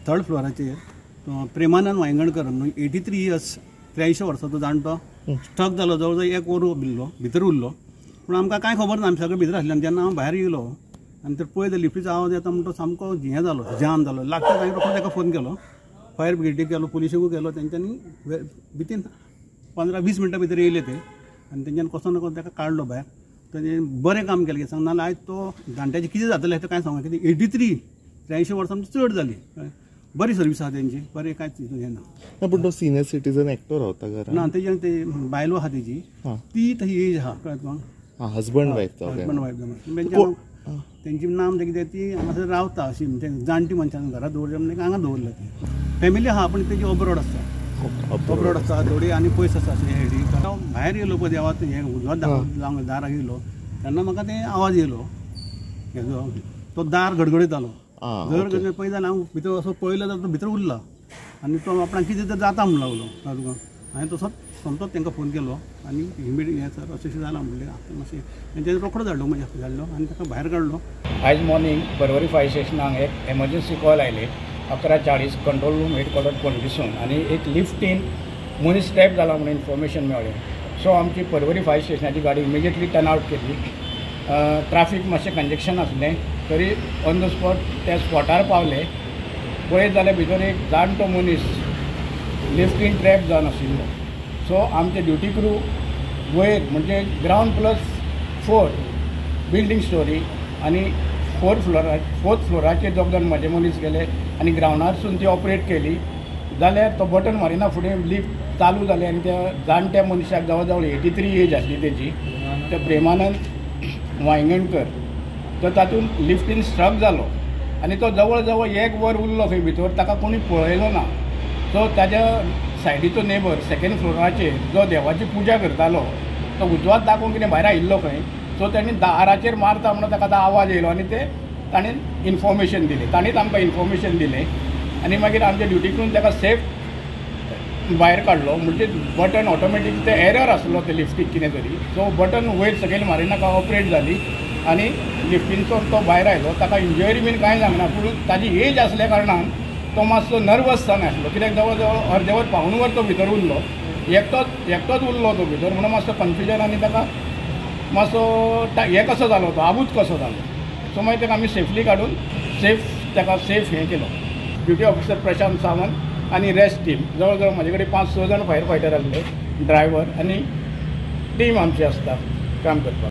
Third फ्लोराचेर Premanand Wayangankar म्हणून 83 years 83 वर्सांचो जाणटो स्ट्रक जालो. जवळ जवळ एक वर उरलो भितर उरलो, पूण आमकां कांय खबर ना, आमी सगळे भितर आसले. आनी जेन्ना हांव भायर येयलो आनी तर पळय लिफ्टीचो आवाज येता म्हणटो सामको हें जालो, जाम जालो. लागता हांवें रोखडो ताका फोन केलो, फायर ब्रिगेडीक गेलो, पुलिशेकूय गेलो. तेंच्यांनी वितीन 15-20 मिनटां भितर येयले ते आनी तेंच्यांनी कसो ना कसो ताका काडलो भायर. तेणें बरें काम केलें सांग, नाजाल्यार आयज तो जाणट्याचें कितें जातलें तें कांय सांगना. कितें 83 वर्सां आमची चड जाली. बरी सर्वीस आसा तेंची, बरें कांयच हें ना. पूण तो सिनियर सिटीजन एकटो रावता घरांत ना, तेजी ते बायलो आसा तेजी, ती तशी एज आसा, कळ्ळें तुका? Husband wife, husband wife. तेंची नाम तें कितें, ती हांगासर रावता अशी, म्हणजे जाणटी मनशान घरांत दवरली म्हणजे हांगा दवरला. ती फॅमिली आसा पूण तेजी अब्रोड आसता, अब्रोड आसता थोडी आनी पयस आसता अशें हेडी. हांव भायर येयलो पळय देवात हें उजवात दाखोवन दाराक येयलो तेन्ना म्हाका ते आवाज येयलो हेजो, तो दार गडगडयतालो. जर गडगड पळय जाल्यार हांव भितर असो पळयलो जाल्यार तो भितर उरला आनी तो आपणाक कितें तर जाता म्हणून लागलो. तुका हांवें तसोच सोमतोच तांकां फोन केलो आनी इमिडिएट हें सर अशें अशें जालां म्हणलें. आतां मातशें तेंच्यांनी रोखडो धाडलो, म्हज्या धाडलो आनी ताका भायर काडलो. आयज मॉर्निंग पर्वरी फायर स्टेशनाक एक एमर्जन्सी कॉल आयली 11:40 कंट्रोल रूम हेडक्वॉर्टर पणजीसून, आनी एक लिफ्टीन मनीस ट्रॅप जाला म्हणून इन्फॉर्मेशन मेळ्ळें. सो आमची पर्वरी फायर स्टेशनाची गाडी इमिजिएटली टर्न आवट केली. ट्राफीक मातशें कंजेक्शन आसलें तरी ऑन the spot त्या स्पॉटार पावले. पळयत जाल्यार भितर एक जाणटो मनीस लिफ्टीन ट्रॅप जावन आशिल्लो. सो आमचे ड्युटी क्रू वयर म्हणजे ग्रावंड प्लस 4 बिल्डींग स्टोरी आनी फोर्थ फ्लोराचेर दोग जाण म्हजे मनीस गेले आनी ग्रावंडारसून ती ऑपरेट केली. जाल्यार तो बटन मारिना फुडें लिफ्ट चालू जालें आनी त्या जाणट्या मनशाक जवळ जवळ 83 एज आसली तेजी, त्या प्रेमानंद वायंगणकर, तो तातूंत लिफ्टीन स्ट्रक जालो आनी तो जवळ जवळ एक वर उरलो खंय भितर, ताका कोणी पळयलो ना. सो ताज्या सायडीचो नेबर सेकेंड फ्लोराचेर जो देवाची पुजा करतालो तो उजवात दाखोवंक कितें भायर आयिल्लो खंय. सो ताणें दाराचेर मारता म्हणून ताका आतां आवाज येयलो आनी ते ताणें इन्फॉर्मेशन दिलें, ताणेंच आमकां इन्फॉर्मेशन दिलें आनी मागीर आमच्या ड्युटीकडून ताका सेफ भायर काडलो. म्हणजे बटन ऑटोमॅटीक ते एरर आसलो ते लिफ्टीक कितें तरी, सो बटन वयर सकयल मारिनाका ऑपरेट जाली आनी लिफ्टीनचो तो भायर आयलो. ताका इंजरी बीन कांय जावंक ना, पूण ताजी एज आसल्या कारणान तो मातसो नर्वस जावन आसलो, कित्याक जवळ जवळ अर्देवर पावूण वर तो भितर उरलो, एकटोच उरलो तो भितर, म्हणून मातसो कन्फ्युजन आनी ताका मातसो हें कसो जालो, तो आबूज कसो जालो. सो मागीर ताका आमी सेफली काडून सेफ ताका सेफ हें केलो. ड्युटी ऑफिसर प्रशांत सावंत आनी रेस्ट टीम, जवळ जवळ म्हजे कडेन 5-6 जाण फायर फायटर आसले, ड्रायव्हर आनी टीम आमची आसता काम करपाक.